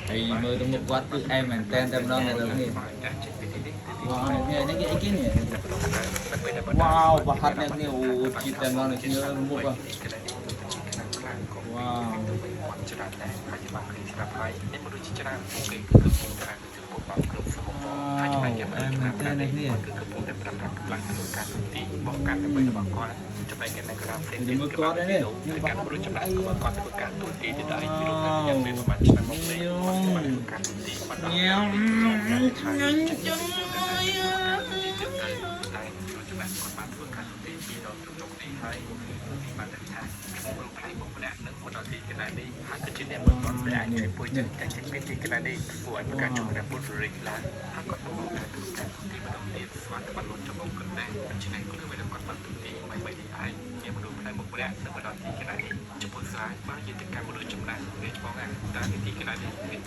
ហើយមើលទៅមុខគាត់គឺអែមមែនតែនតែម្ដងអ្នកទាំងនេះវ៉ាវនេះនេះគេអីគេនេះវ៉ាវប្រហិតអ្នកនេះអូជាតិតែម្ដងអ្នកនេះមុខវ៉ាវ ច្រើនដែរហើយបានឃើញស្រាប់ហើយមានមនុស្សជាច្រើនពួកគេគឺកំពុងតែធ្វើពួកបានគ្រប់សមត្ថហើយចំណែកឯមនុស្ស អែមមែនតើអ្នកនេះ គឺកំពុងតែប្រើប្រាស់កម្លាំងក្នុងការទូទីបកការដើម្បីរបស់គាត់ចំណែកឯអ្នកក្រៅផ្សេងទៀត មើលគាត់នេះ គឺការមនុស្សចំណាក់របស់គាត់ធ្វើការទូទីទៅដល់ពីរកយ៉ាងពេលប្រហែលឆ្នាំមកនេះគាត់បានធ្វើការទូទីបានដល់ ញ៉ាំឆ្ងាញ់ចឹងហើយ តែមនុស្សចំណាក់គាត់បានធ្វើការទូទីពីដល់ជុំនេះហើយបានតែថាមនុស្សផ្នែកមុខម្នាក់នឹងមកដល់ទីកន្លែងនេះហើយគឺជាអ្នកមើលគាត់ដែលអាចជួយពួយចិត្តតែជាមានទីកន្លែងនេះធ្វើឲ្យប្រកាសជំនះពុទ្ធរិទ្ធឡើងហើយគាត់មកការទូការទូទីម្ដងទៀតស្វាត់បានលុតចំកណ្ដាលដូច្នេះគឺពេលគាត់បានទូទីបីបីនេះឯងជាមនុស្សផ្នែកមុខម្នាក់នឹងមកដល់ទីកន្លែងនេះចំពោះស្រាយបានយន្តការមនុស្សចំណាស់វាច្បងតែទីកន្លែងនេះមាន